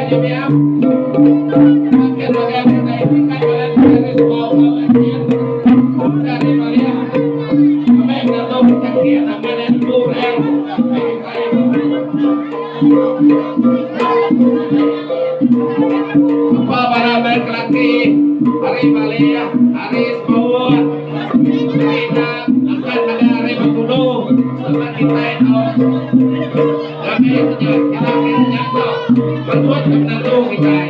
Sapa bala band kelaki ari Baleh, ari Semauh, ari Inang, angkat ngagai ari Bengkulu laban kitai tau rami tu nya kira nya nya tu mansut ke menantu kitai.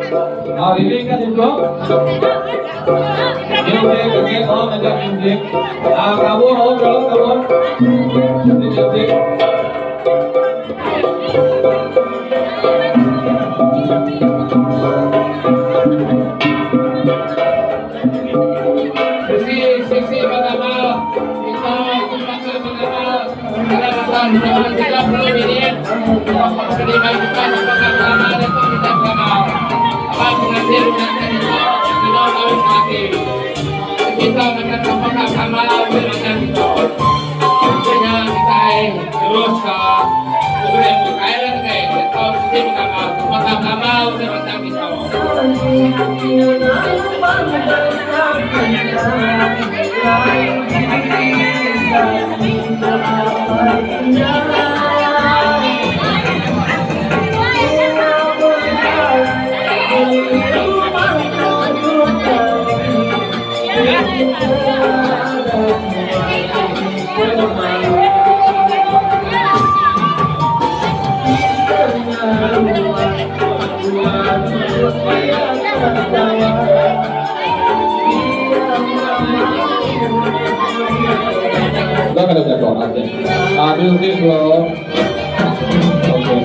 Ya. Ah, Lily ka dito? Music, okay, oh, ada music. Ah, kamu, oh, bro, kamu. Music, music. Sisi, sisi mengamal. Kita itu mengamal. Dalam masa 30 minit. Terima kita mengamal itu kita mengamal. Apa pengantin pengantin itu kita kawin lagi. Kita akan apakah kamal macam itu. Artinya kita terus ke kemudian berkaitan dengan kita sisi mengamal. Apakah kamal macam itu. Udah kada jago aja. Ah, music bro. Oke.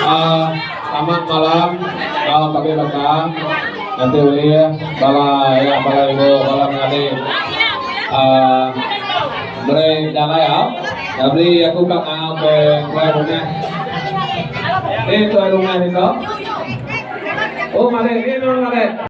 Ah, selamat malam. Malam pakai batang. Nanti uli ya. Bala ya, bala ibu, bala mengadi. Ah, beri jalai ya. Jadi aku kak ngau ke tuai rumah. Eh, tuai rumah itu. Oh, mari, ini mari.